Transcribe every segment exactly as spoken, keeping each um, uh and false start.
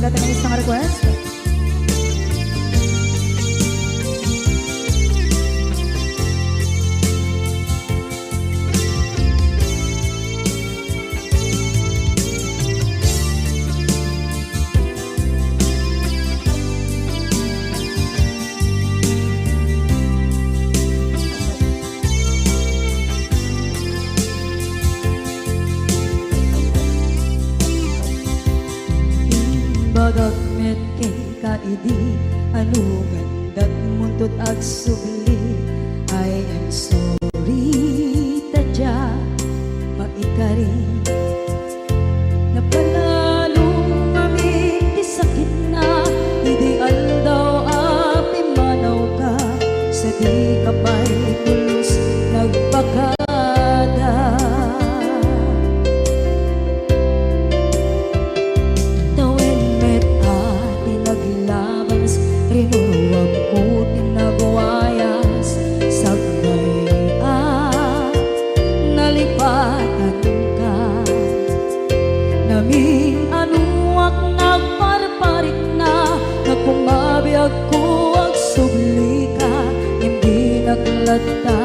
Dati nga isang request. Imbagak met kenka idi, ano gandat muntot agsubli. I am sorry, ta dia maikari. Napanalo ngamin ti sakitna, idi aldaw a pimmanawka, sa dika pay pulos nagbakada. Tawen met a ti naglabas, rinuruamko ti nagwayas, sakbay a nalipatanka. Namin-anoak nagparparikna, nagkumabiagko agsublika, ngem dinak latta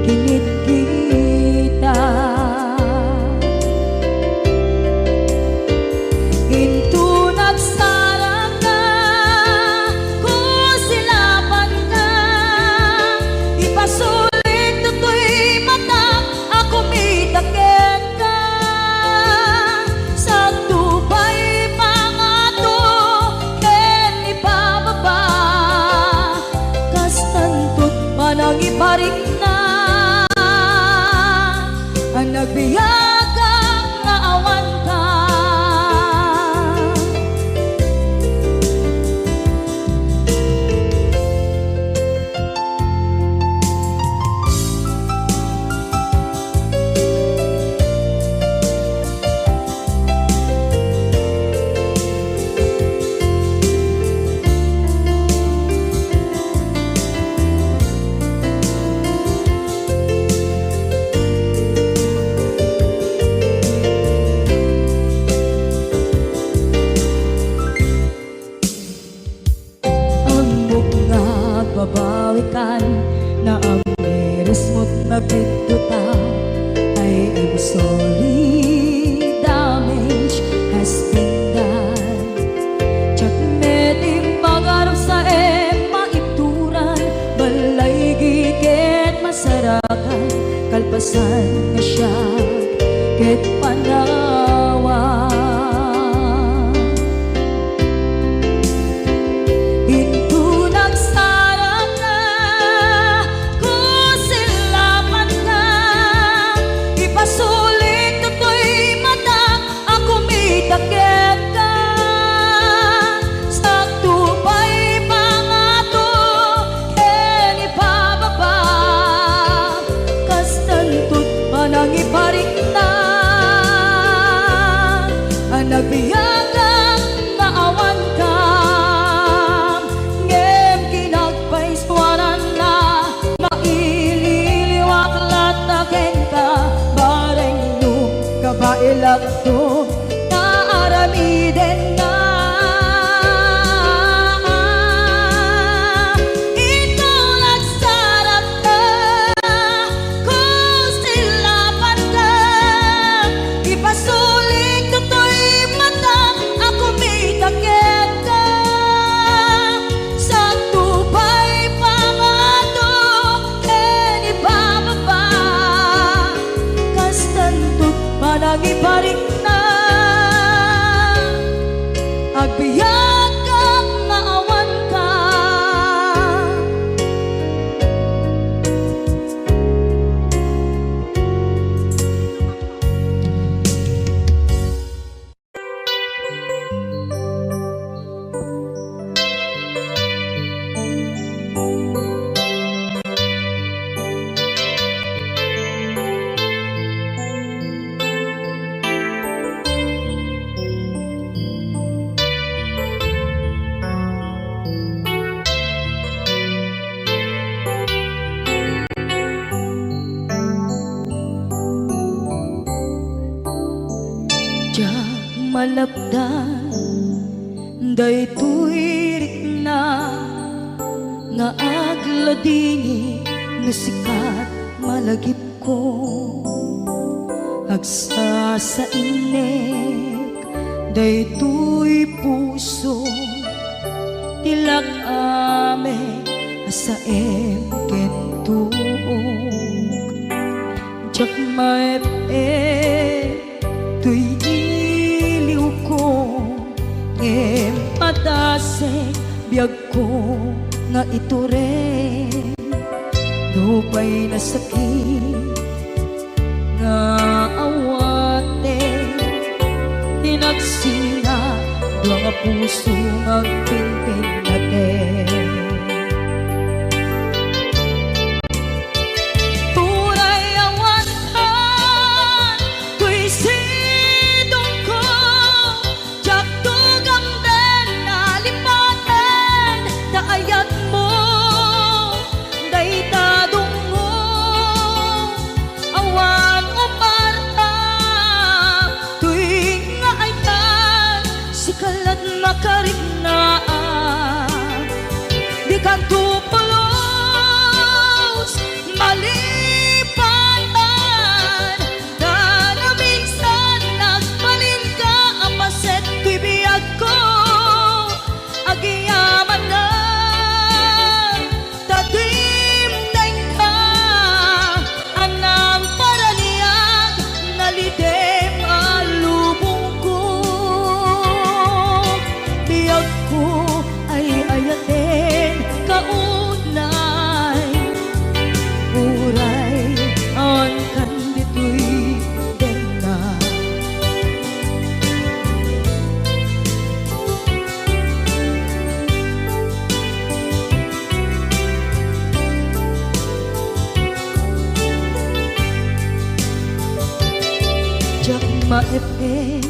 kinitkitak. Inton agsarangka, kusilapanka, ipasulik toy matak a kumita kenka. Sakto pay pangato ken ipababa, kastanto't panangiparikna a nagbiagak nga awanka. Ammok nga agbabawikan, naamirismo't nagbiddota. I am sorry, damage has been done. Diak met impagarupsaem maibturan, balaygi ket masarakan, kalpasan nga siak ket panawan. Inton agsarangka, kusilapanka, ipasulik toy matak a kumita kenka. Sakto pay pangato ken ipababa, kastanto't panangiparikna a nagbiagak nga awanka. Ngem kinagpaisuanan, maililiwak latta kenka, bareng no kabaelakto nga aramidenna. Inton agsarangka, kusilapanka, ipasulik toy matak a kumita kenka. Sakto pay pangato ken ipababa, kastanto't panangiparikna, agbiagak nga awanka. Diak malapdan Daytoy rikna nga agladingit no sika malagipko. Agsasainek daytoy puso, ti lak-am a saem ken tuok. Diak maep-ep toy iliwko, ngem padasek biagko nga itureng. Nupay nasakit nga awaten, ti nagsina dua nga puso nga agpinpinnaten. Uray awan toy sidongko, diak tugamden a lipaten ta ayatmo dayta dungngo. Awan uparta toy nga ayat, sika la't makariknaan. Dikanto pulos malipatan, ta naminsan nagbalinka a paset toy biagko. Agyamanak ta dimdengka, a nangparaniag, nalidem a lubongko. Biagko ay ayaten kaunay, uray awan kan ditoy denna. Diak maep-ep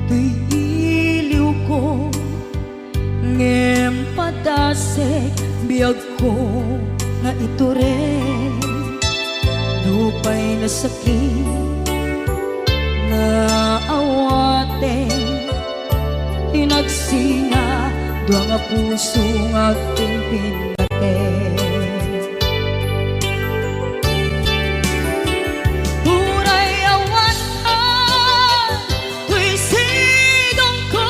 toy iliwko, ngem padasek biagko nga itureng. Nupay nasakit nga awaten, ti nagsina dua nga puso nga agpinpinnaten. Uray awan toy sidongko,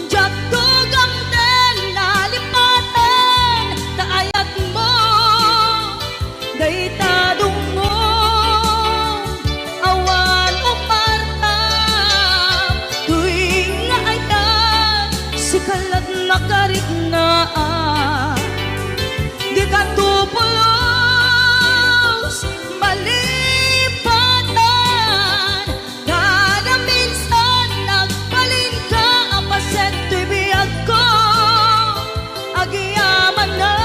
diak tugamden a lipaten ta ayatmo dayta dungngo. Awan uparta toy nga ayat, sika la't makariknaan. Dikanto pulos malipatan, ta naminsan nagbalinka a paset toy biagko. Agyamanak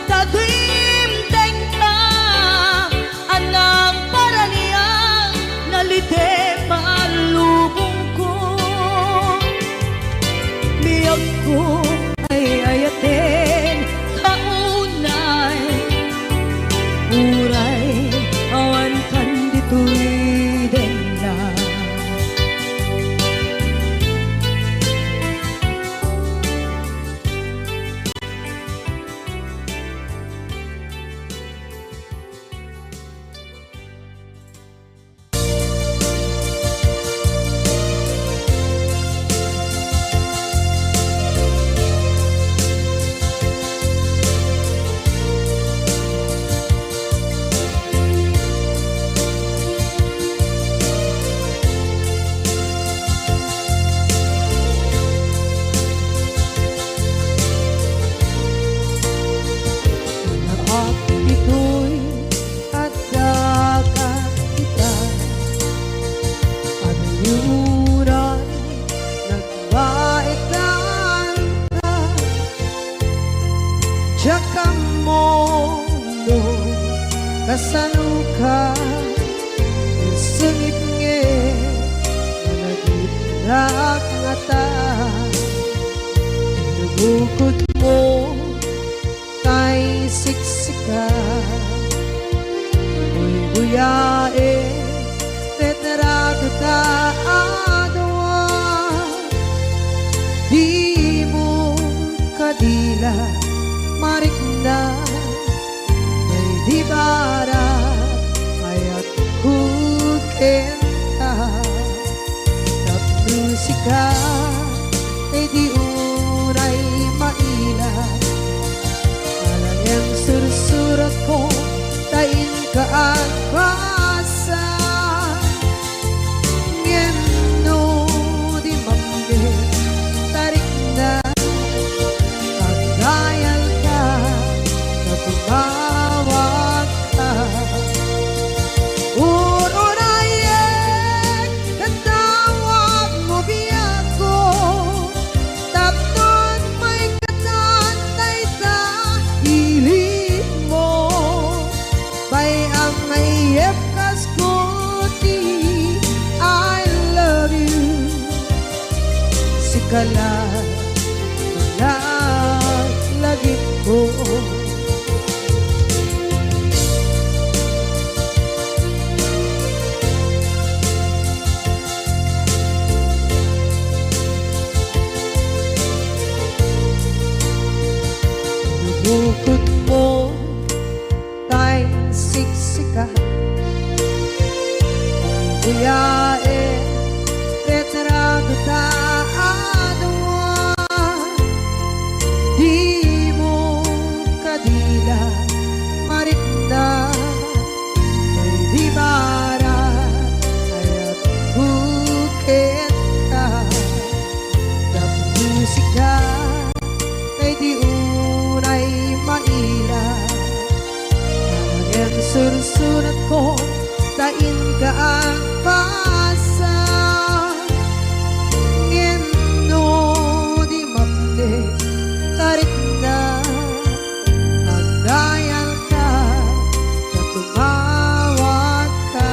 ta dimdengka, a nangparaniag, nalidem a lubongko. Biagko ay ayaten kaunay, uray awan kan ditoy denna. Naakit ditoy adda ka ita, agayuran nagbaetan ka. Diak ammo no kasano ka, sungit nga managitdak ngata. Nabukod mo tay siksika, buybuyaen, retrato ta a dua. marikna, daydi barat, ayatko kenka. Tapno sika, daydi unay maila. Ala ngem sursuratko, ta inka agbasa. Ngem no di mamnekta, rikna, agdayalka, ta tumawagka. Ur-urayek ta tawagmo biagko, tapno maikkan dayta ilinmo. Bay-am nga iyepkasko ti I love you. Sika la, laglagipko. Bukod mo tay siksika. Buyaen, retrato ta a dua. Dimo kadi la marikna, daydi barat, ayatko kenka. Tapno sika, daydi unay maila. Ngem sursuratko, ta inka agbasa. Ngem no di mamnekta, rikna, agdayalka, ta tumawagka.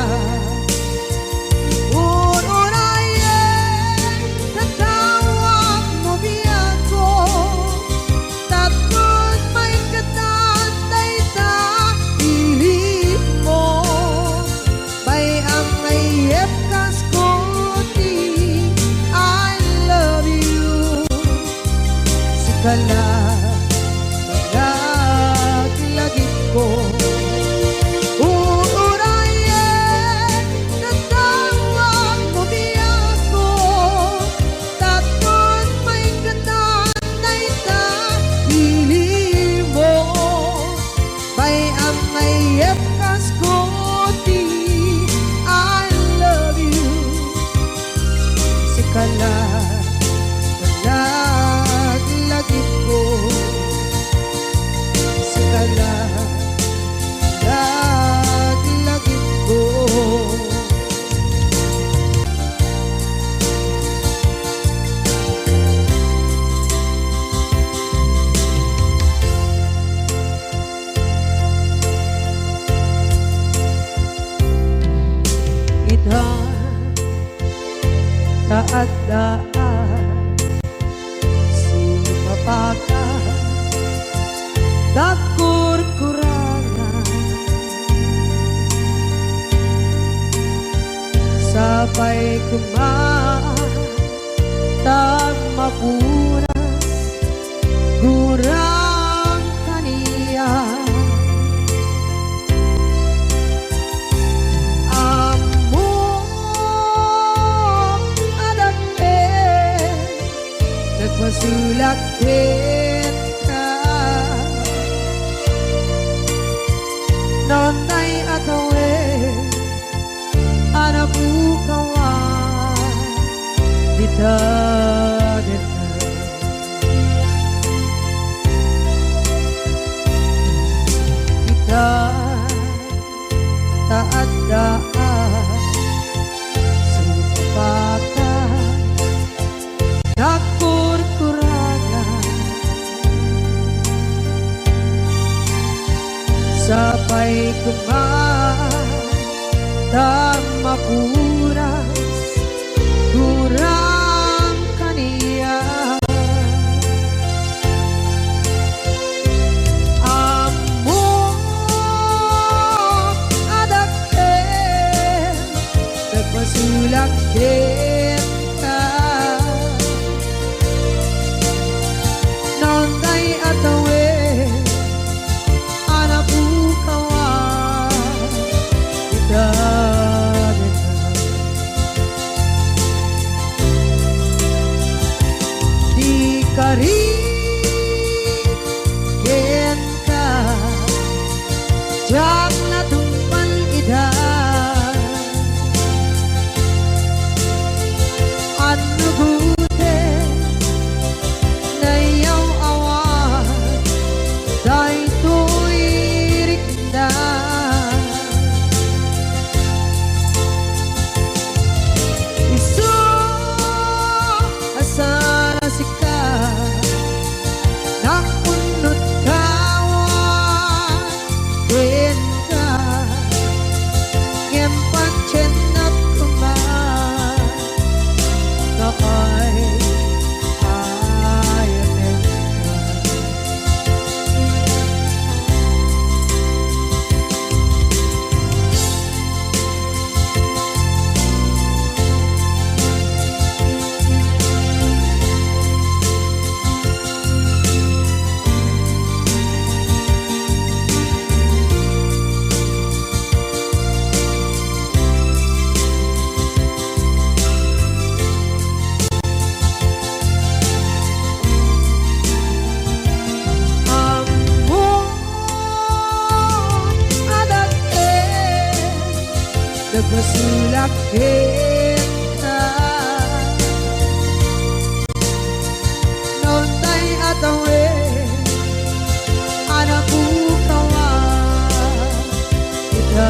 Ur-urayek ta tawagmo biagko, tapno maikkan dayta ilinmo. Bay-am nga iyepkasko ti I love you. Sika la, laglagipko. Ur-urayek ta tawagmo biagko, tapno maikkan dayta ilinmo. Bay-am nga iyepkasko ti I love you. Sika la, laglagipko. Sika la, laglagipko. Ita, ta adda a sumapaka, dagkurkurangan. Sapay koma ta mapunas, gurang kaniak. Ammok a dakkel, nagpasulak kenka. Nonday a tawen a napukawan dita daga. Ita, ta adda a sumapaka, nagkurkuragan. Sapay koma ta mapunas, gurang kaniak. Ammok a dakkel Agbasolak kenka. Naunay a tawen a napukawan ita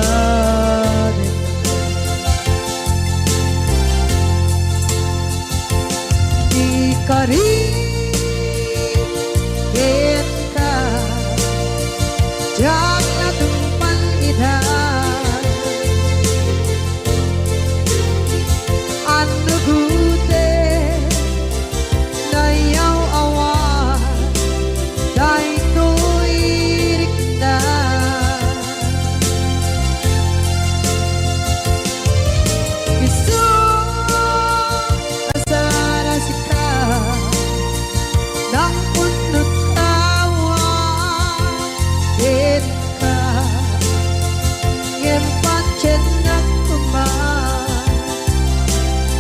daytoy. Ikarik kenka, diak la tungpal ida. Annugoten, nayaw-awan daytoy rikna. Isu a sarasika, napunot awan kenka, ngem patiennak koma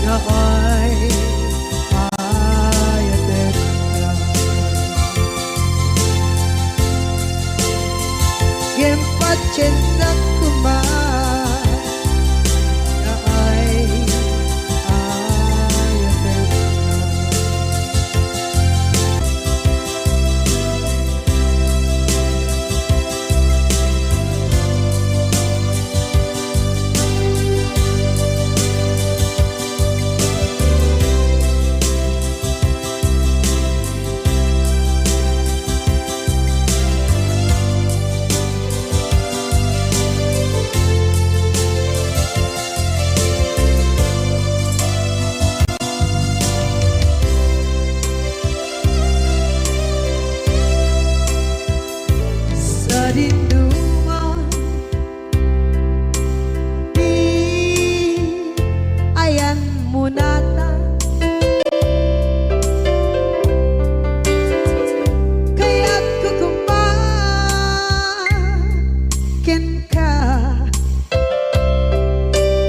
nga ay-ayatenka. Ngem patiennak koma nga ay-ayatenka. Sadinoman ti ayanmo natan, kayatko koma kenka.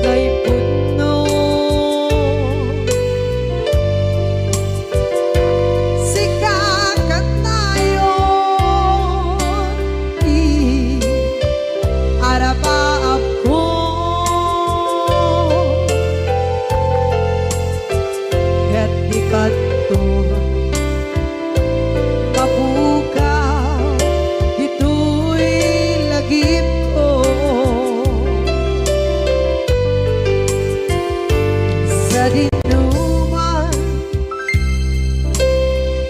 Nga ipudno, sika kanayon ti arapaapko. Ket di kanto mapukaw ditoy lagipko. Sadinoman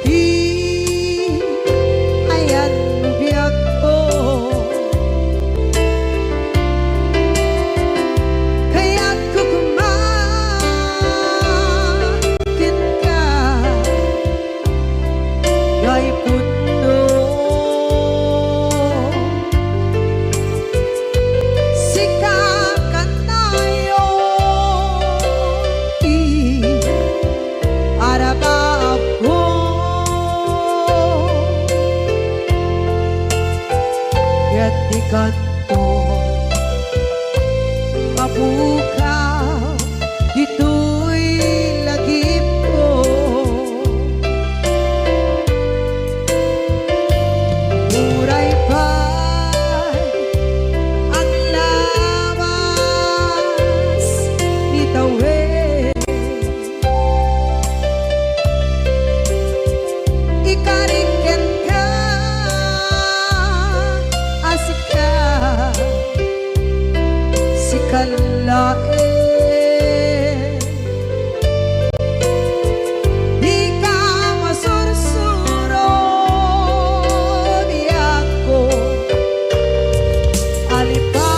ti ayanmo biagko, kayatko koma kenka. Nga ipudno, sika kanayon ti arapaapko. Ket di kanto mapukaw ditoy lagipko. Uray pay aglabas ni tawen, ikarik kenka a sika, sika laeng. Dika masursuro, biagko a lipati.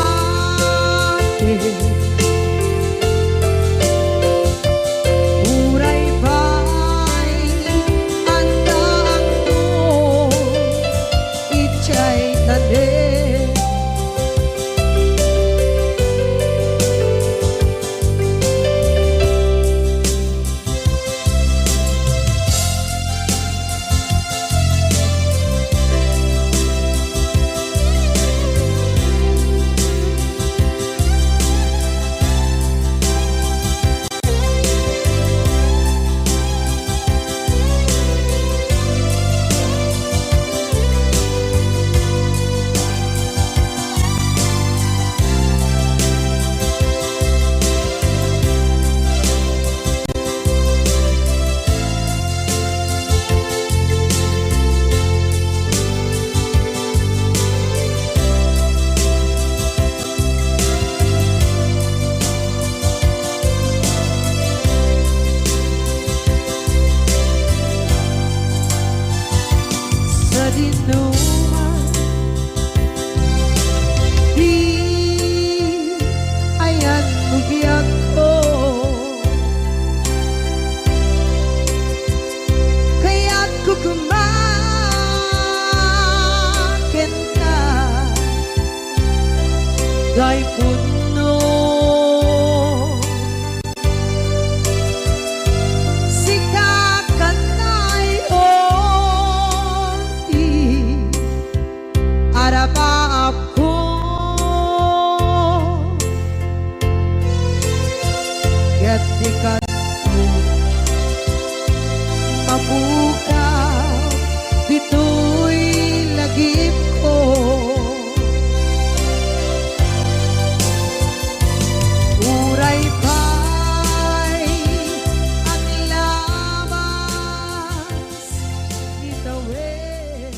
Uray pay addaakto idiay tanem. Jay punno, sika kannayon ti arapaapko, ket di kano mapukaw ditoy lagipko. Uray pay aglabas ni tawen.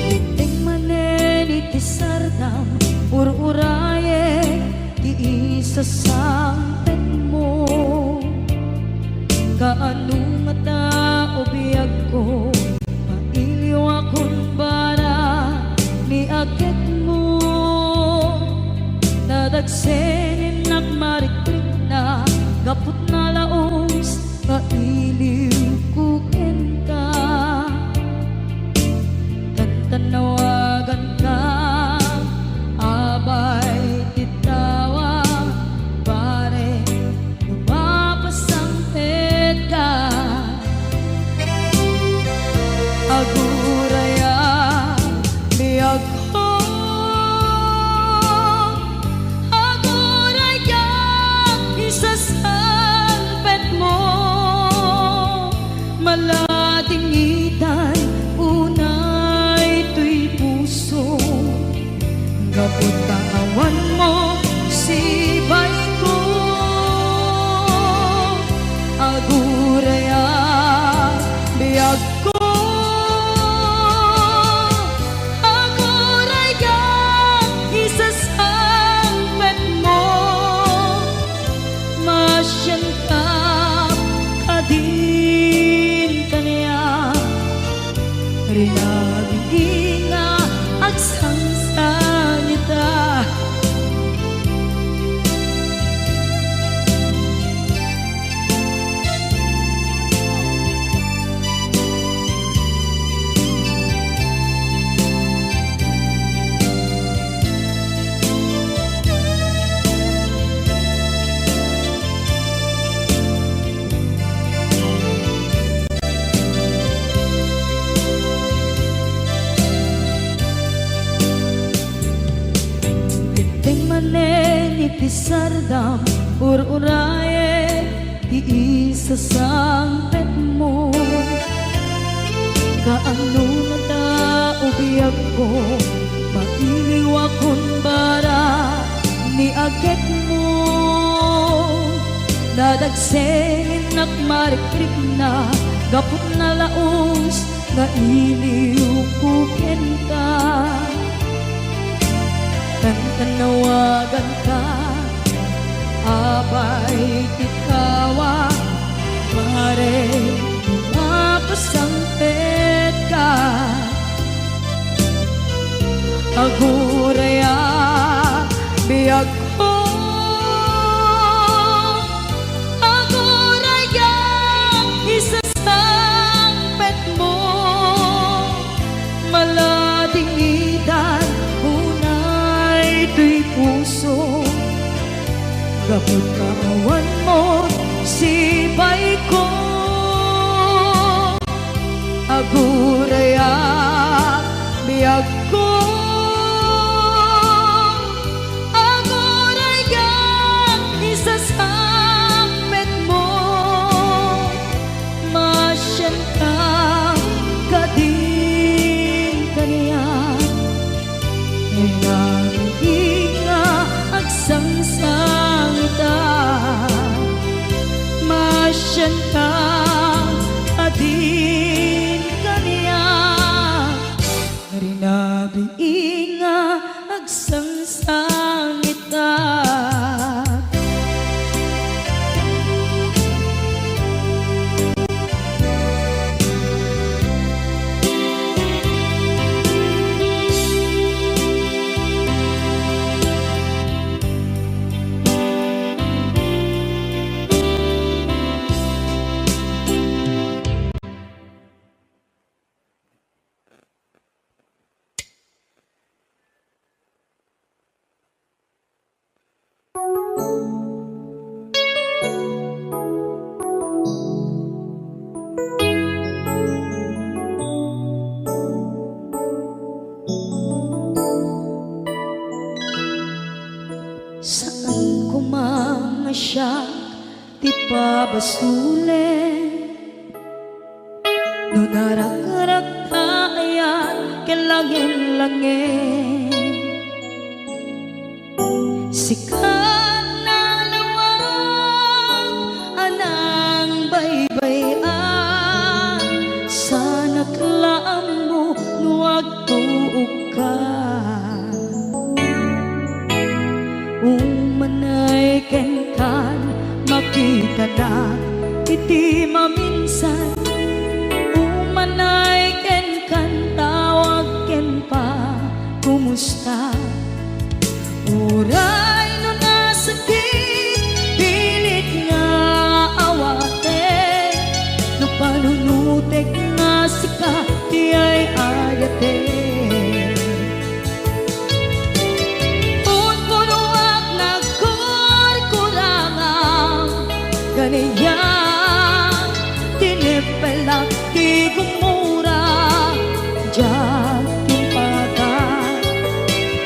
Dimteng manen iti sardam, ur-urayek ti isasangpetmo. Kaano ngata, o biagko, mailiwakon bara ni agekmo? Nadagsen innak marikrikna gapu ta laus nga iliwko kenka. Tantannawaganka, abay ti tawa, barek no mapasangpetka. Agurayam, biagko, agurayam, isasangpetmo. Maladingitan unay toy puso, gapu ta awanmo sibayko. Agurayam, biagko, agurayam, isasangpetmo. Masianka kadin kaniak, rinabii nga agsangsangita. Dimteng manen iti sardam, ur-urayek ti isasangpetmo. Kaano ngata, o biagko, mailiwakon bara ni agekmo? Nadagsen innak marikrikna gapu ta laus nga iliwko kenka. Tantannawaganka, abay ti tawa, barek no mapasangpetka. Agurayam, biagko, agurayam, isasangpetmo. Maladingitan unay toy puso, gapu ta awanmo sibayko. Agurayam, biagko, agurayam, isasangpetmo. Masianka kadin kaniak, rinabii nga agsangsangita. Masianka kadin kaniak, rinabii nga agsangsangita. ipabasolen no narakrakta ayat ken langin-langin. Sika nalawag a nangbaybay-an, sanak la ammo no agtuokka. Umanay kenkan, makitanak iti maminsan. Umanay kenkan, tawag ken pa, kumusta? Uray no nasakit, pilit nga awaten. No panunutek nga sika ti ay-ayaten. Punpunoak nagkurkurangam, kaniak, tineppelak ti gumura, diak impaka.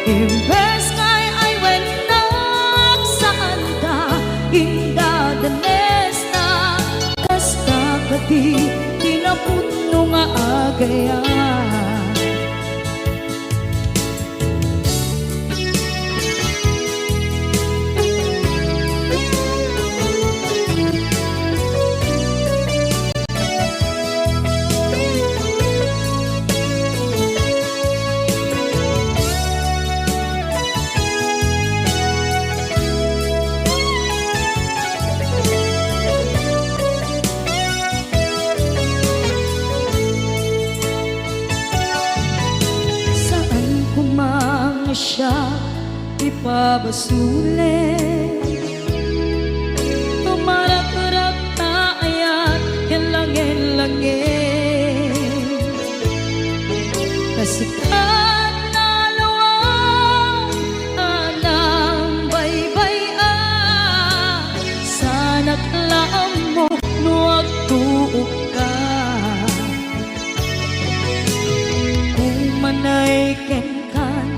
Imbes nga ay-aywennak, saanta indadanesna, kasta kadi ti napudno nga agayam. Saan koma nga siak ipabasolen, tumarakrak ta ayat ken langin-langin. Kasta nalawag a nangbaybay-an, sanak la ammo no agtuokka. Umanay kenkan,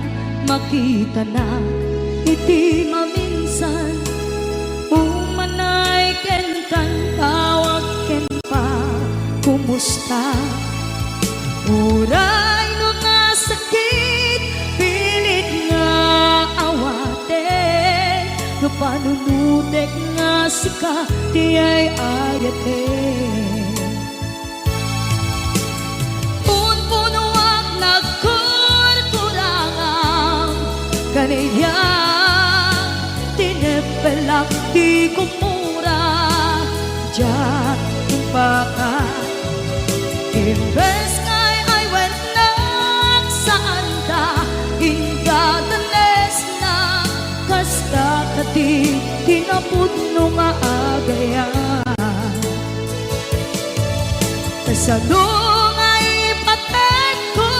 makitanak iti maminsan. Umanay kenkan, tawag ken pa, kumusta? Uray no nasakit, pilit nga awaten. No panunutek nga sika ti ay-ayaten. Punpunoak nagkurkurangam, kaniak, tineppelak ti gumura, diak impaka. Imbes nga ay-aywennak, saanta indadanesna, kasta kadi ti napudno nga agayam. Kasano nga ipatekko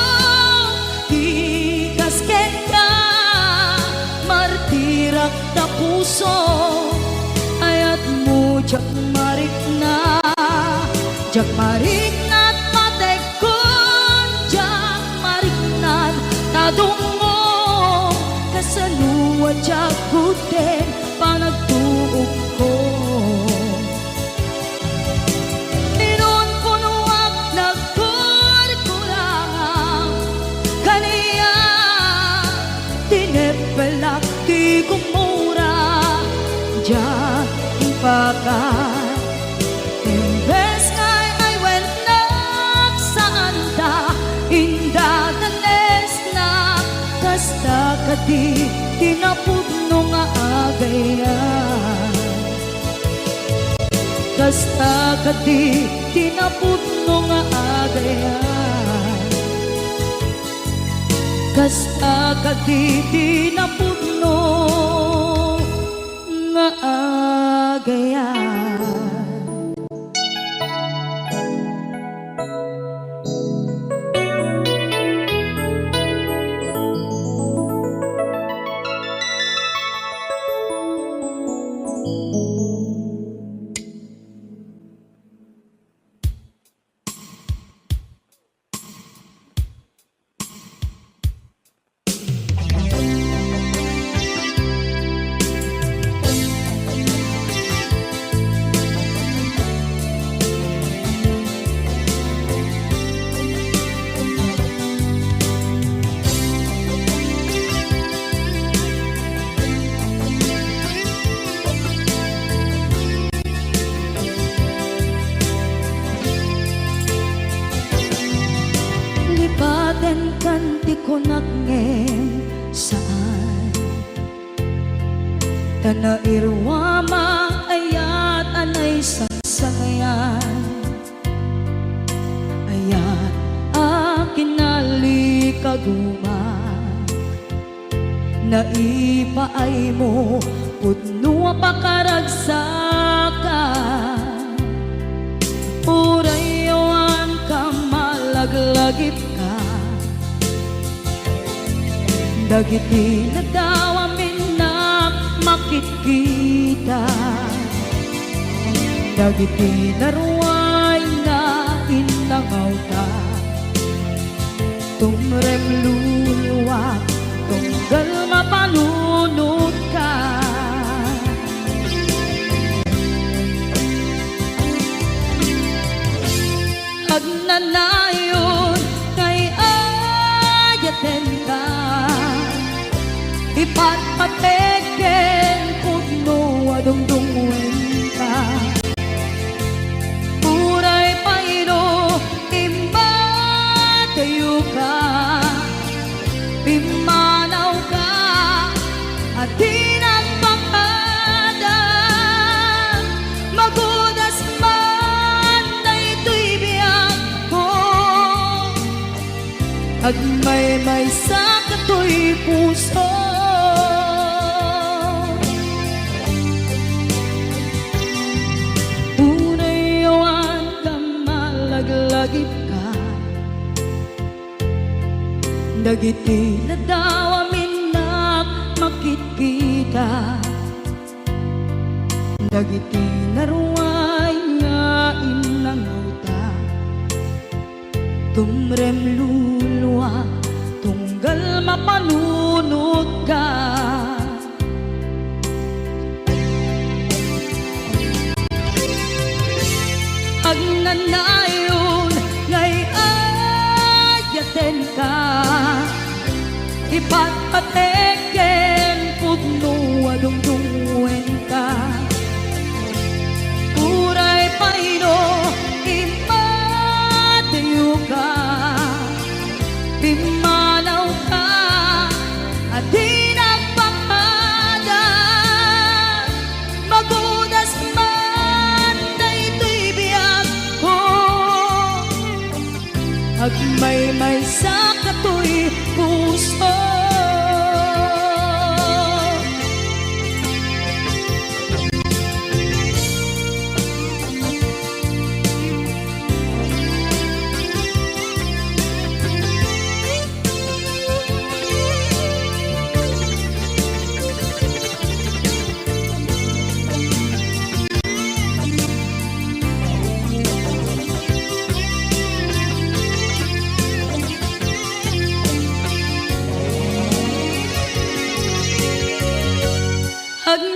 ti kas kenka, martirak ta puso, ayatmo diak marikna, diak marikna ta patekkon, diak marikna ta dumngom, kasano a diak gudden panagtuokko. Inunpunoak nagkurkurangam, kaniak, tineppelak ti gumura, diak impaka. Imbes nga ay-aywennak, saanta indadanesna, kasta kadi ti napudno nga agayam. Kasta kadi ti napudno nga agayam. Kasta kadi ti napudno nga agayam. Tenkan ti kunak ngem saan. Ta nairuam a ayat a naisangsangayan. Ayat a kinalikaguma. Naipaaymo pudno a pakaragsakan. Uray awan ka malaglagip ka. Dagiti nadawam innak makitkita. Dagiti naruay nga innangawta. Tumrem luluak, tunggal mapanunotka. Agnanayon nga ay-ayatenka, ipatpatek ken pudno a dungdungngoenka. Uray pay no immadayoka, pimmanawka a di nagpakada. Magudas man daytoy biagko, agmaymaysa katoy puso. Uray awan ka malaglagip ka. Dagiti nadawam innak makitkita. Dagiti naruay nga innangawta. Tumrem luluak, tunggal mapanunotka. Agnanayon nga ay-ayatenka, ipatpatek ken pudno a dungdungngoenka. Uray pay no immadayoka, pimmanawka a di nagpakada. Magudas man daytoy biagko, agmaymaysa katoy puso.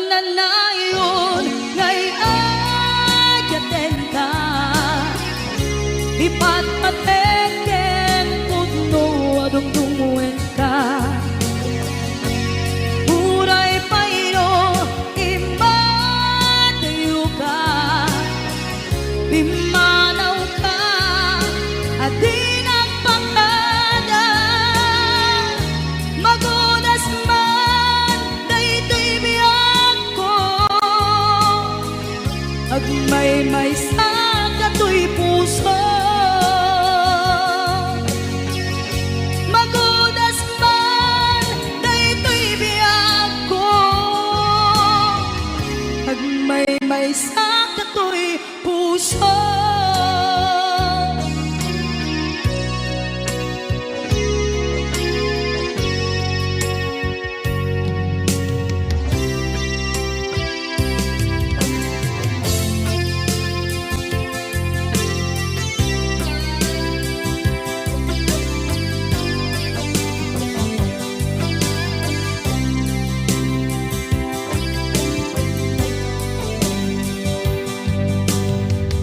Agnanayon nga ay-ayatenka, ipatpatek ken pudno a dungdungngoenka. Uray pay no immadayoka, pimmanawka a di nagpakada. Magudas man daytoy biagko, agmaymaysa katoy puso. Magudas man daytoy biagko, agmaymaysa katoy puso.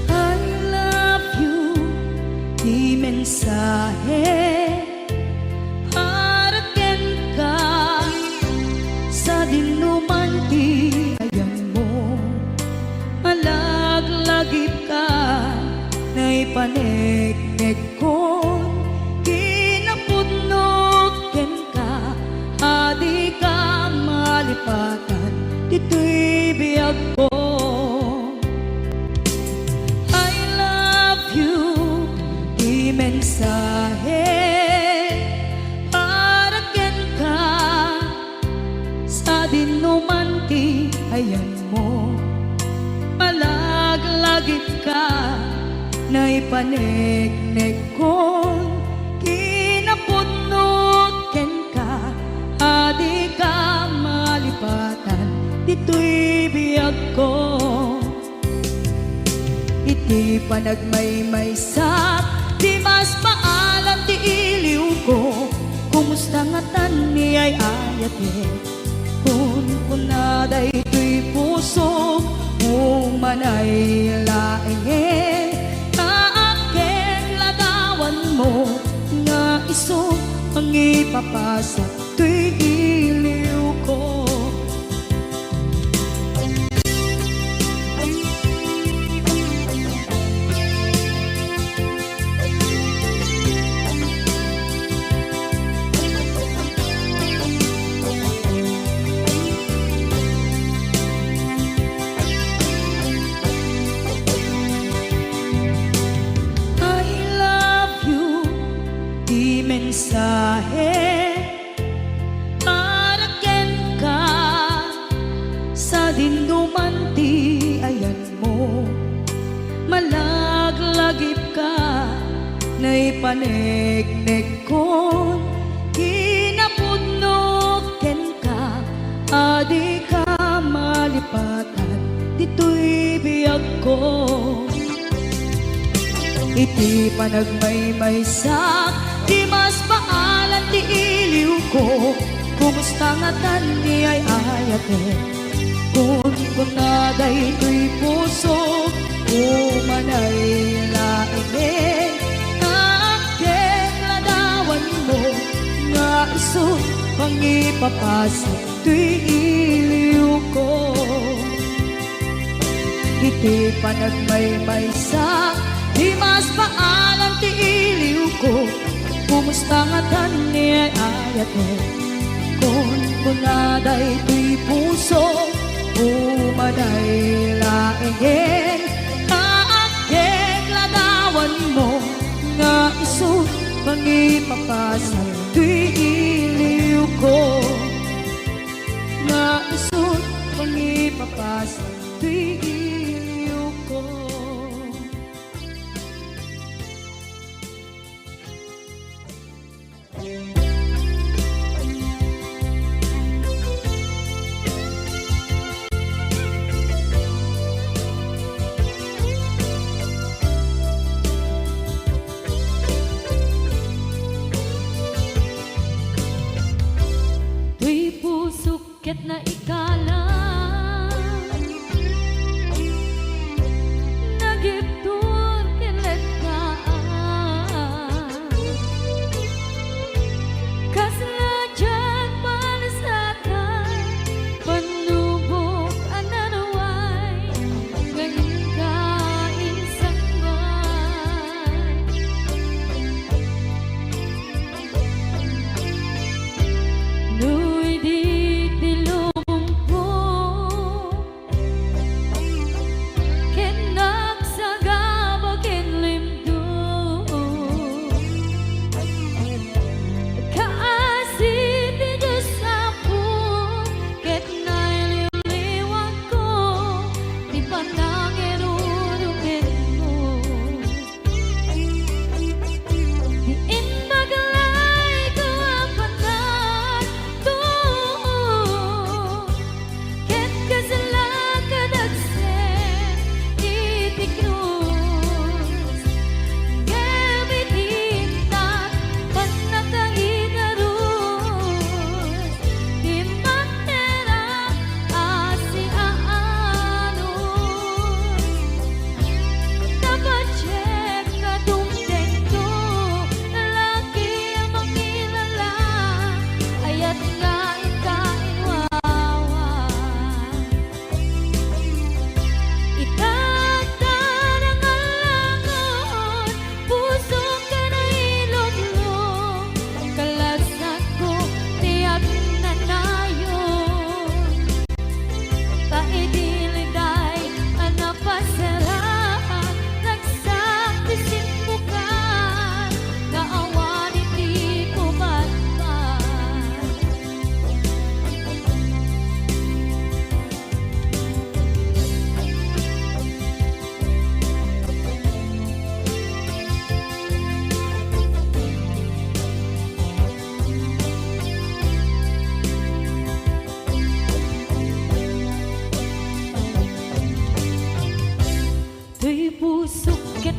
I love you, ti mensahe para kenka. Sadinoman ti ayanmo, malaglagipka, naipaneknekkon kinapu- itoy biagko. I love you, ti mensahe para kenka. Sadinoman ti ayanmo, malaglagipka, naipaneknekkon kinapudno kenka, a dika malipatan ditoy biagko. Iti panagmaymaysak, dimas paalan ti iliwko. Kumusta ngatan ni ay-ayatek? Kunkuna daytoy pusok, umanay laengen, ta agkek ladawanmo, nga isu mangipapasak toy iliwko. I love you, ti mensahe para kenka. Sadinoman ti ayanmo, malaglagipka, naipaneknekkon kinapudno kenka, a dika malipatan ditoy biagko. Iti panagmaymaysak, dimas paalan ti iliwko. Kumusta ngatan ni ay-ayatek? Kunkuna daytoy pusok, umanay laengen, ta agkek ladawanmo, nga isu mangipapasak toy iliwko. Iti panagmaymaysa, dimas paalan ti iliwko. Kumusta ngatan ni ay-ayatek? Kunkuna daytoy puso, umanay laengen, ta agkek ladawanmo, nga isu mangipapasak toy iliwko. Nga isu mangipapasak toy iliwko.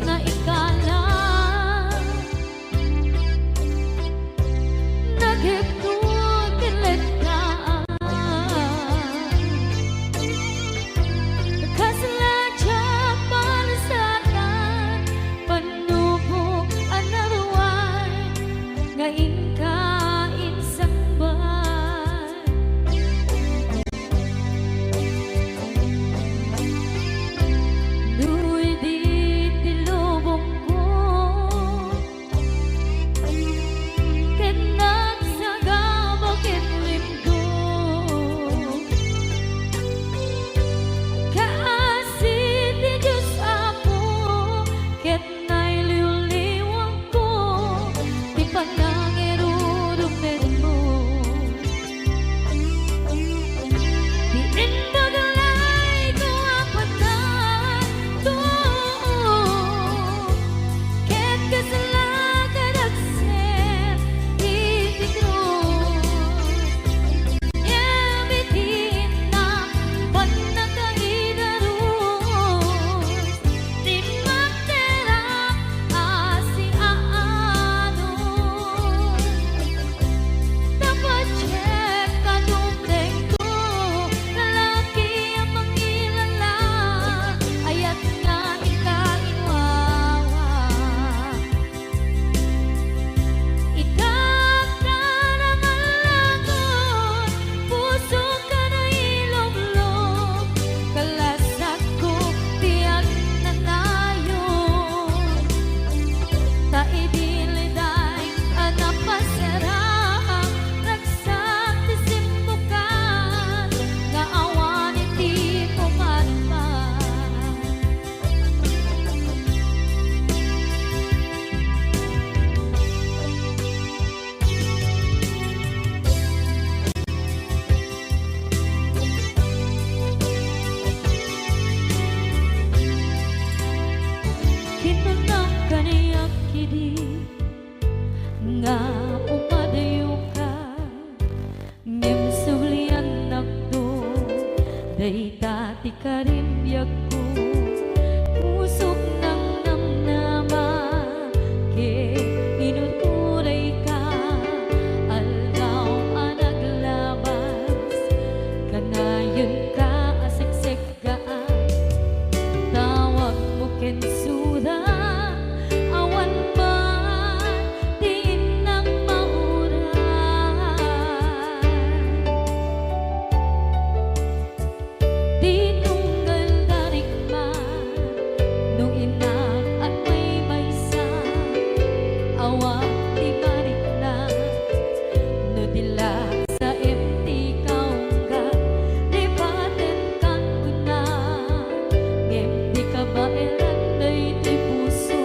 nga ikala, nagipno ken lettaan. Kasla diak palasatan, pannubo a naruay nga inka insangbat. No idi ti lubongko ket nagsagaba ken rimko, kaasi ti Dios, Apo, ket nailiwliwangko ti panangirurumenmo. Ti imbag layto a patay, too, ket kasla kadagsen iti krus. Ngem iti innak, pannakaidarus, ti makterak a siaanus. Napadiek a dumtengto, lalaki a mangilala, ayat nga inka inwawa. Itak a nangallagon, pusok a nailublog, kalasakko ti agnanayon. Ta idi liday a napasarang, ragsak ti simmukan nga awan iti pumatpat. Kinunam kaniak idi nga umadayoka, ngem subliannakto, dayta ti karimbiagko. Pusok nangnamnama ket inuturayka, aldaw a naglabas, kanayon ka a seksek gaan. Tawagmo ken suda, awan man ti innak mauray. Ti tunggal da rikma, no innak agmaymaysa, awan ti marikna, no di la saem ti kaungga, lipatenkan kuna, ngem di kabaelan daytoy puso,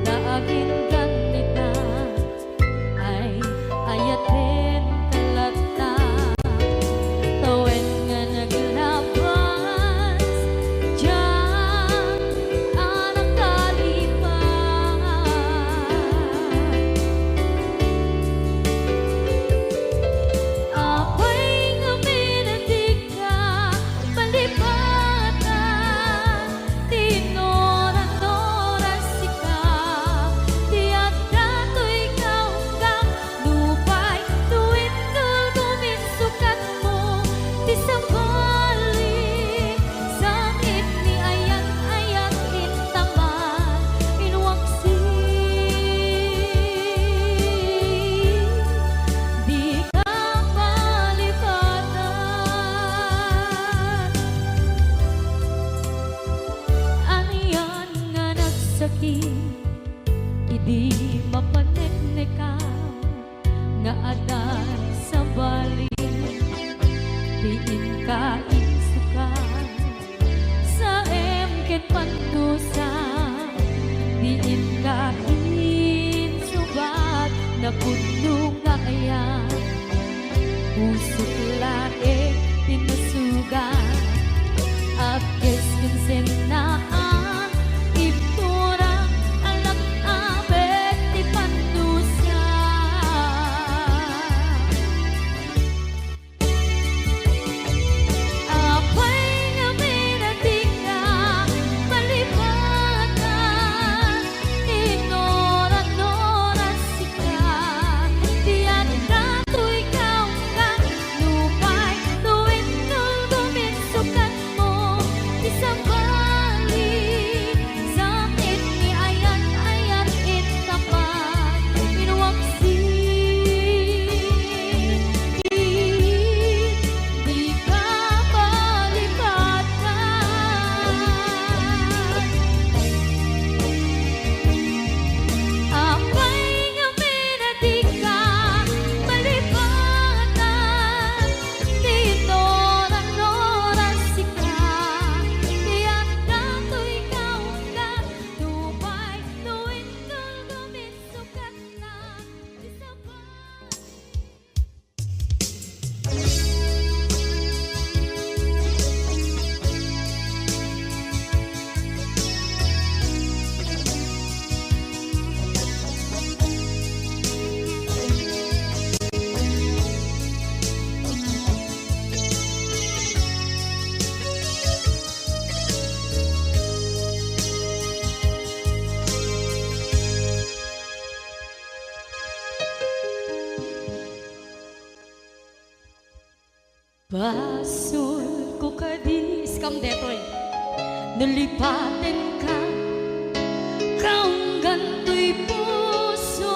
ta aginggan ita. Ay, ayatenka latta, ta wen nga naglabas, diak a nakalipat. Apay ngamin a dika malipatan, ti inoran-oras sika ti adda toy kaunggam. Nupay no inulgom insukatmo ti sabali, sangit ni ayat-ayat intaman, inwaksi, dika malipatan. Anian nga nagsakit idi mapaneknekam nga adda sabali ti inka insukat. Saem ket pandusa ti inka insubat, napudno nga ayat. Pusok laeng ti nasugat, apkes ken sennaan, ibturak a lak-abek ti pandusa. Apay ngamin a dika malipatan, Basolko kadi, iskam detoy. Nalipatenka, kaunggan toy puso.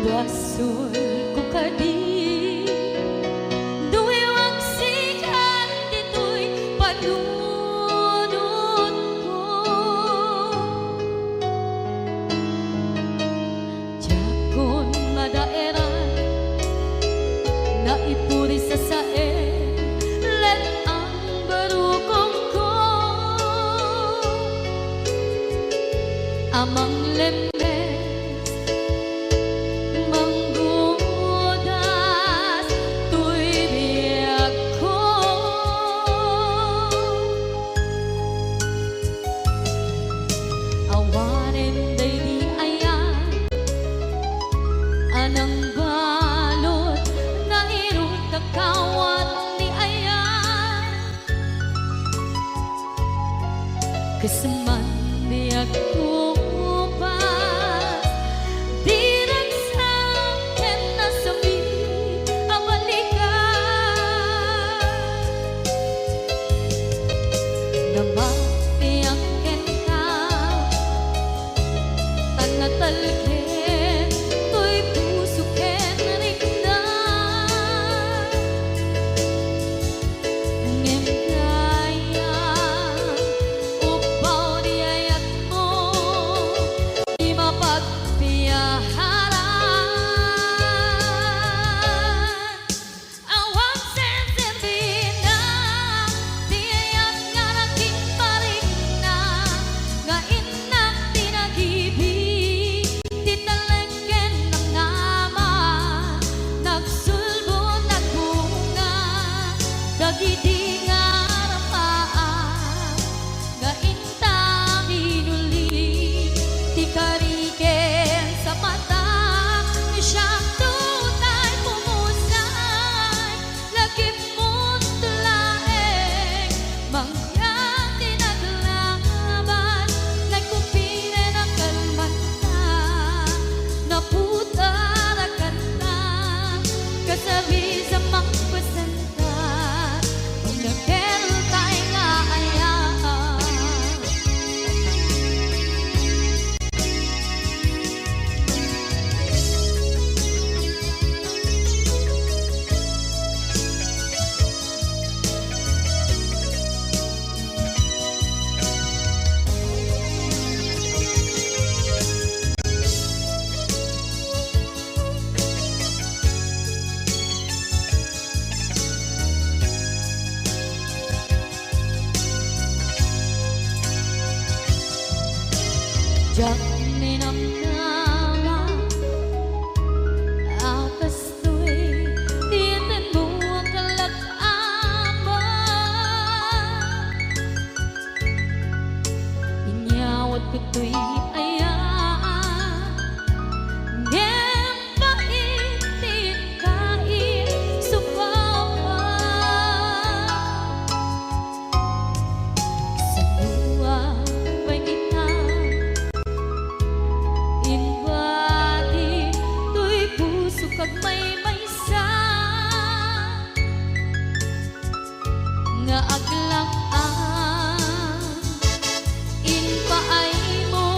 Basolko kadi, no iwaksikan ditoy panunotko. Diakon madaeran, naipuri sasaen, let-ang barukongko. A manglemmes, manggudas toy biagko. Awanen daydi ayan a nangbalud, nairut kakawat ni ayan. Kasman biagko pas, diragsak ken nasakit a balikan. Namatiak kenka, tan natalged toy puso ken rikna. Ngem dayta, upbaw ti ayatmo, ti mapagpiaharan. Awan senserbina ti ayat nga naging parikna, nga innak ti nagibi, ti talek ken namnama, nagsulbod, nagbunga, dagidi nga rapaak. Nga inta minuli ti kari ken sapatak, siak tutay pumusay, lagipmo laeng, mangyan ti naglaban, nagkumpinen a kalmanta, naputar a kanta, kasabis a mangpasen- Diak ninamnama a kastoy ti tenmo a kalak-ama. Inyawat ko toy ayat, ngem pait ti kaisubawak. Saan a pay kita imbati toy puso kag maymaysa. Nga aglak-am, impaaymo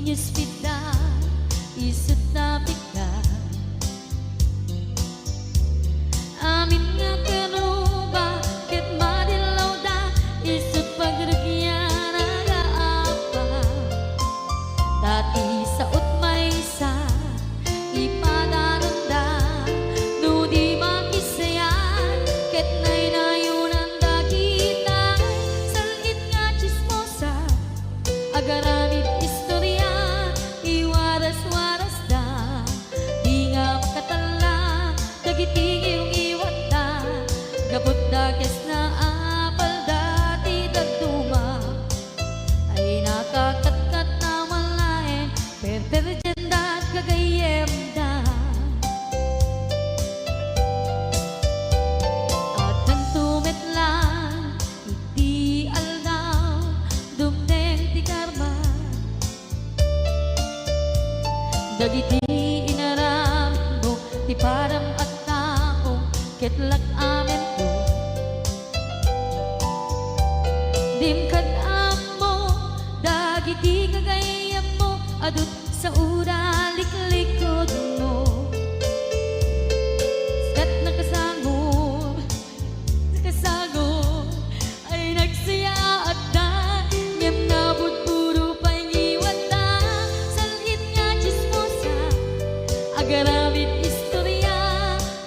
ispitda, isut' napikda. Amin nga keruba ket madillawda, isut' pagrugianna nga Apa. Ta ti sao't maysa, ipadanonda no di makisayat, ket naynayonanda kitay sal-it nga tsismosa. Agaramid istoria, iwaras-warasda, di nga makatalla dagiti ngiwngiwatda, gapu ta kes nga apalda ti dadduma. Ay nakakatkat a malaeng perperdianda gagayyemda. Addanto met laeng iti aldaw, dumteng ti karma. Dagiti inaramidmo ti padam a tao, ket lak-amento. Dim kad-ammo dagiti gagayyemmo, adu saoda liklikudmo. Ket nakasangor, nakasangor, ay nagsayaatda, ngem nabudbudo pay ngiwatda, sal-it nga tsismosa, agaramid istoria,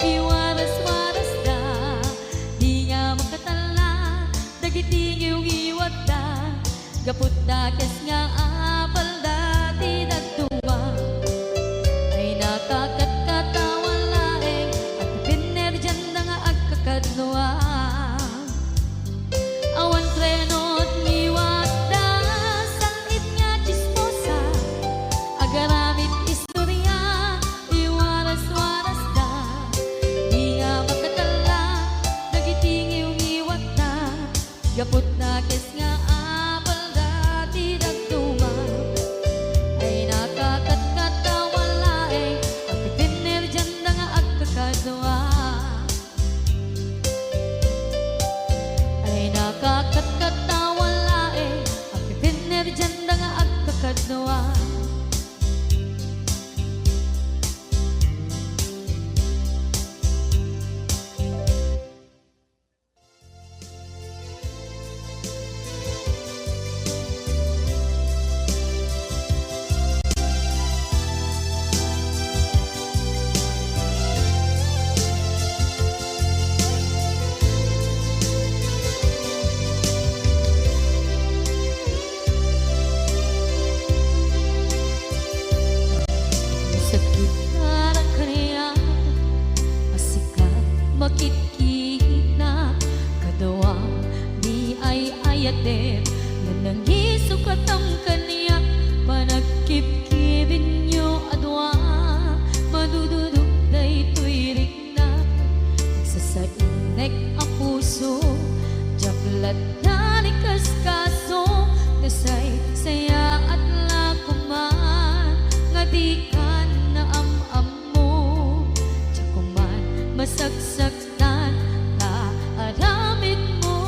iwaras-warasda, di nga makatalla dagiti ngiwngiwatda, gapu ta kes nga apalda ti dadduma. Ay nakakatkat a malaeng, agpipinerdianda nga agkakadua. Awan treno ti ngiwatda, sal-it nga tsismosa, agaramid istoria, iwaras-warasda, di nga makatalla dagiti ngiwngiwatda. Gapu ta kes nga apalda ti dadduma, ay nakakatkat a malaeng, agpipinerdianda nga agkakadua. Ay nakakatkat a malaeng, agpipinerdianda nga agkakadua. Sakit na kaniak a sika makitkita, kadua ni ay-ayaten nga nangisukatang kaniak, panagkibkibinyo a dua, madududok daytoy rik- na, sasainnek a puso, diak latta ni kaskaso, nasaysayaat la koman, nga dikan naam-ammo, diak koman masaksaktan ta aramidmo.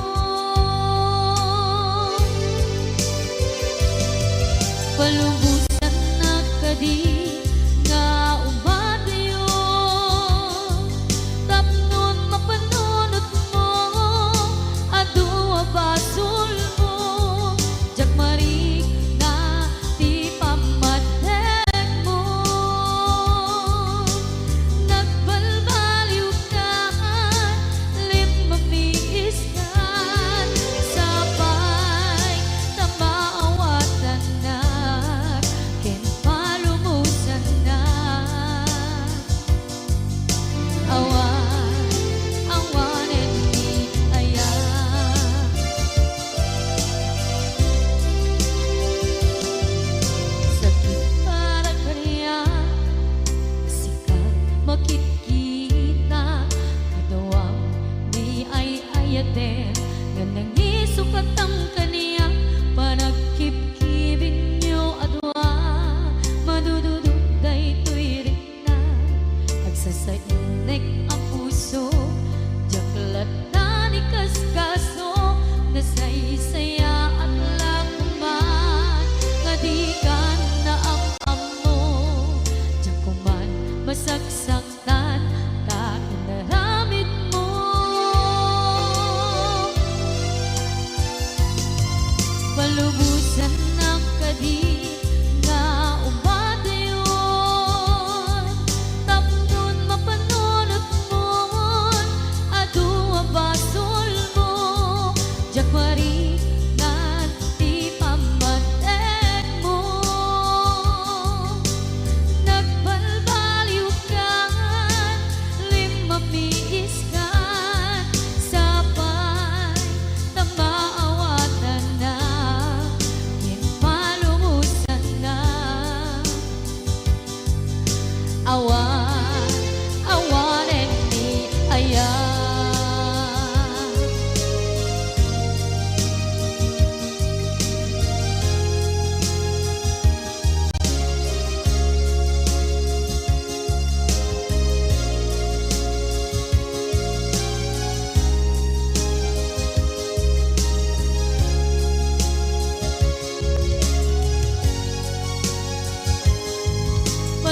Palubosannak kadi nga umadayo tapno mapanunotmo, adu a basolmo, diak marikna ti pammatekmo. Nagbalbaliwkan, limmamiiskan, sapay ta maawatannak.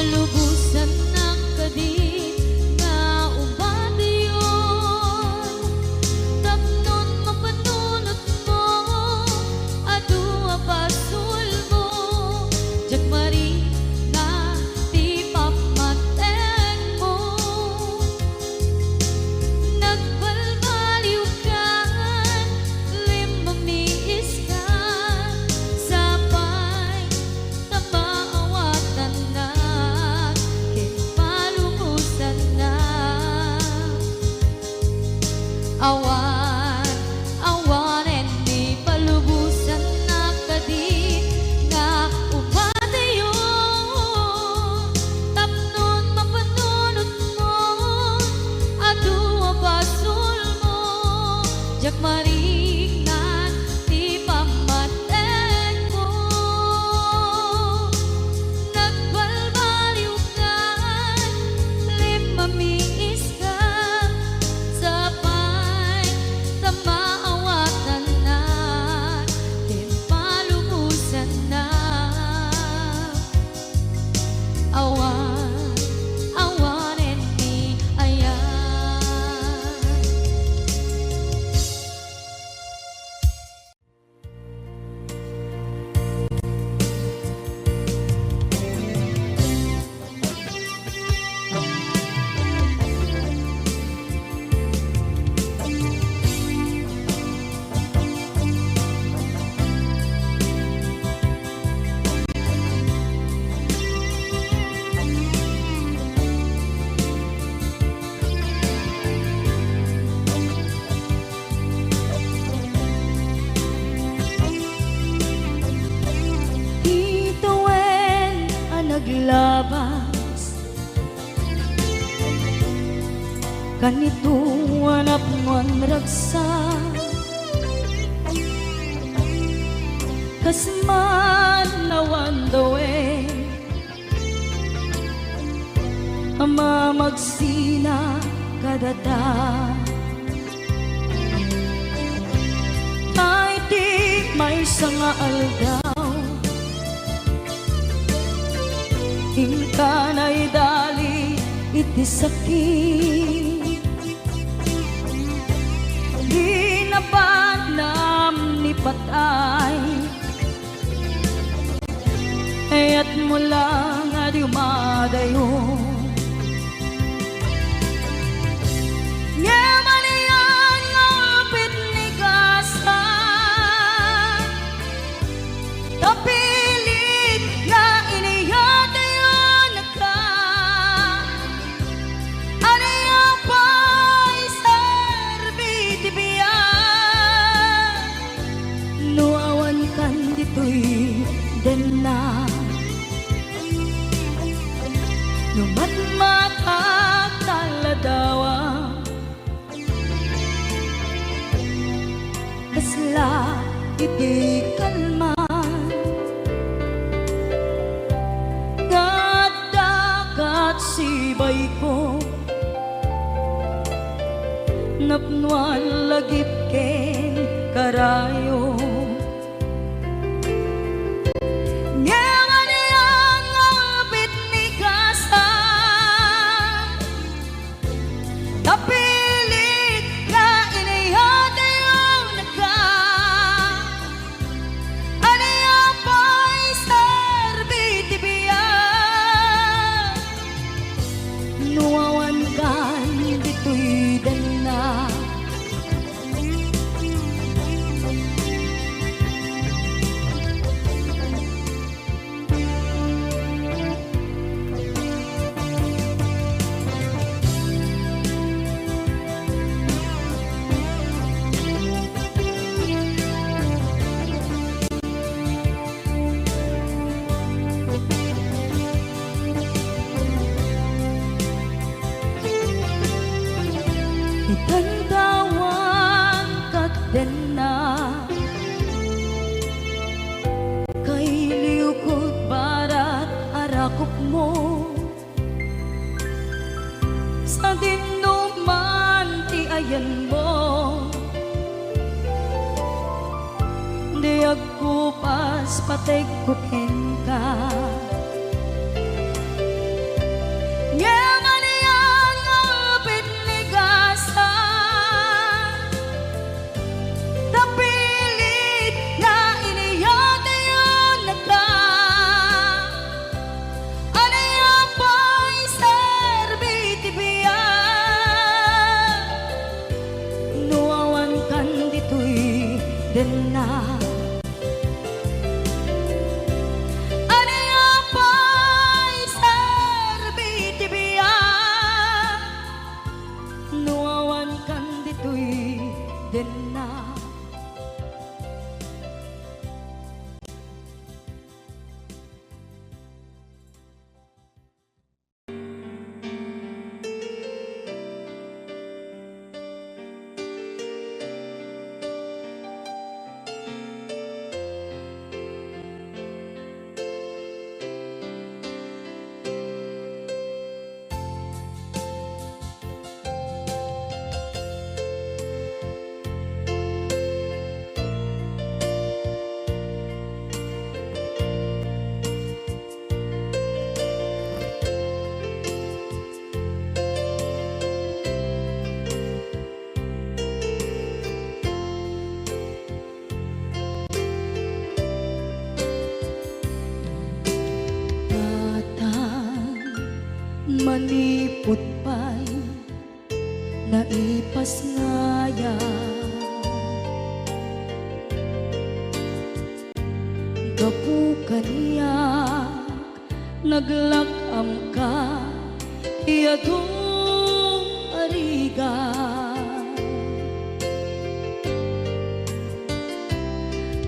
Lubosannak kadi nga ubateyon, tapnon mapanunotmo, adu a basolmo, diak maringngan ti pammatenmo. Nagbalbaliwkan, limmamiiskan, sapay ta maawatannak ken palubosannak. Awan, awanen ni palubosannak kadi nga ubateyon, tapnon mapanunotmon, adu a basolmo, diak maringngan ti pammatenmo. Nagbalbaliwkan, limmamiiskan, sapay ta maawatannak ken palubosannak. Awan, awanen ni ayat. Itawen a naglabas, kanito a napnuan ragsak, kas man awan dawen a mamagsina kadata. Ay, ti maysa nga aldaw, inka naidali iti sakit. Di nabanam ni patay, kayatmo lang a dumadayo. Ngem ania nga upit ni kasta, ta pilit nga iniyatayonka. Ania pay serbi ti biag no awankan ditoy denna? No matmatak ta ladawa, kasla iti kalman nga adda kat sibayko, napnoan lagip ken karayo. Ngem ania nga upit ni kasta, ta pilit nga iniyatayonka. Ania pay serbi ti biag no awankan ditoy denna? Itantawan kat denna, kailiwkot barat a rakupmo. Sadinoman ti ayanmo, di agkupas pategko kenka. Manipud pay naipasngayam. Gapu kaniak, naglak-amka ti adu a rigat.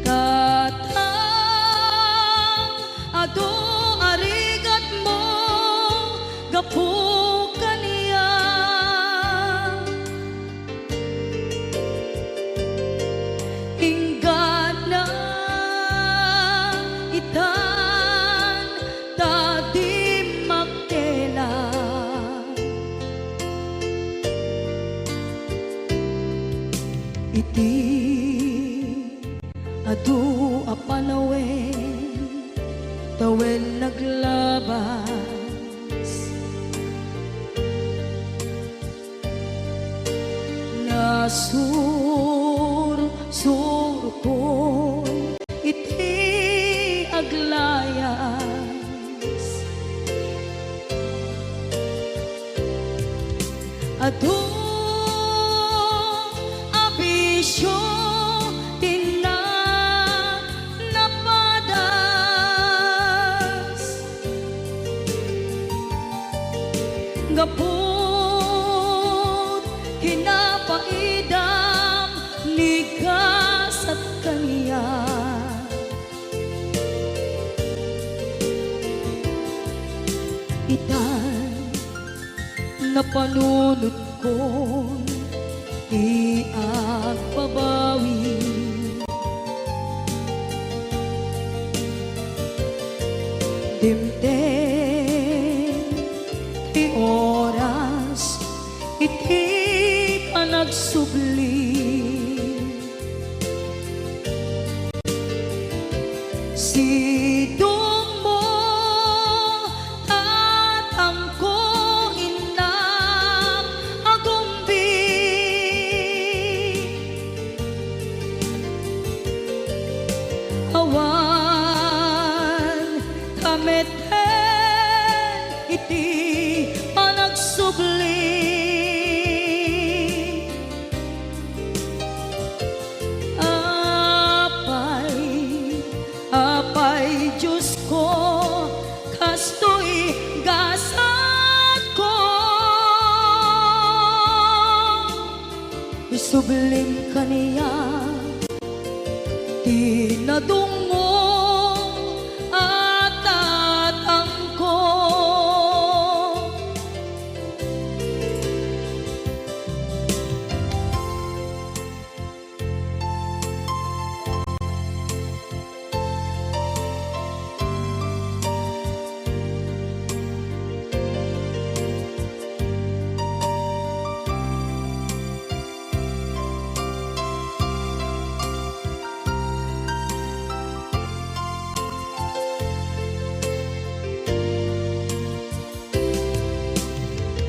Tatang, adu a rigatmo gapu kaniak. Inggana itan ta dimmakkelan. Iti adu a panawen, tawen naglabas. Nasursurkon iti aglayas. Adu a bisio ti na-, napadas. Gapu ti napaidam ni gasat kaniak. Itan, napanunotkon ti agbabawi. Dimteng ti oras iti panagsubli. Sidongmo, tatangko, innak, agumbi. Awan ta met ken iti panagsubli. Apay, apay, Diosko, kastoy gasatko. Isublim kaniak ti nadungngom a tatangko.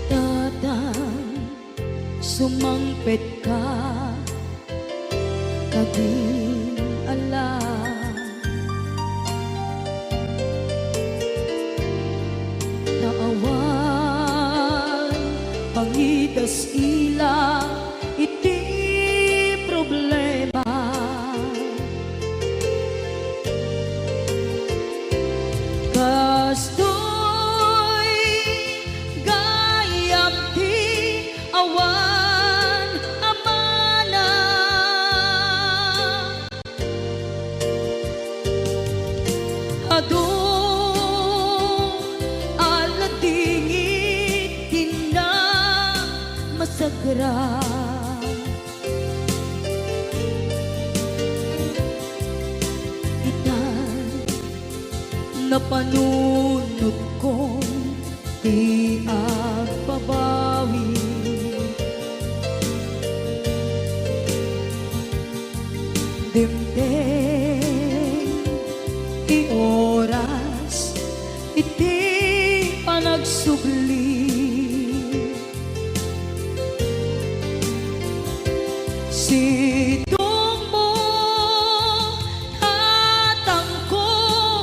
Tatang, sumangpetka kadin ala. Ta awan pangidas-ila iti problema. Kastoy gayam ti awan a mana. Adu a ladingit ti namasagra. Ita, napanunotkon ti agbabawi. Dimteng ti oras iti panagsubli. Sidongmo, tatangko,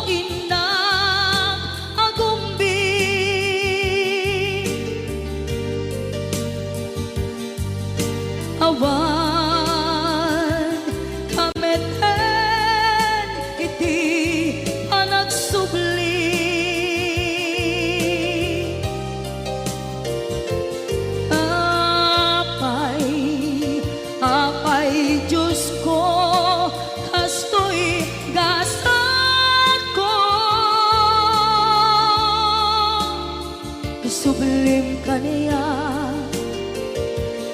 innak, agumbi. Sublim kaniak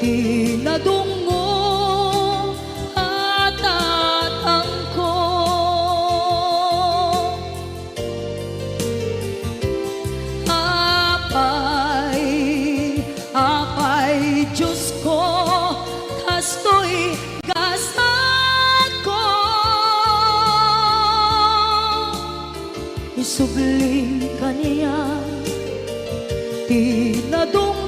ti nadungngom a tatangko. Apay, apay, Diosko, kastoy gasatko. Isublim kaniak ti nadungngom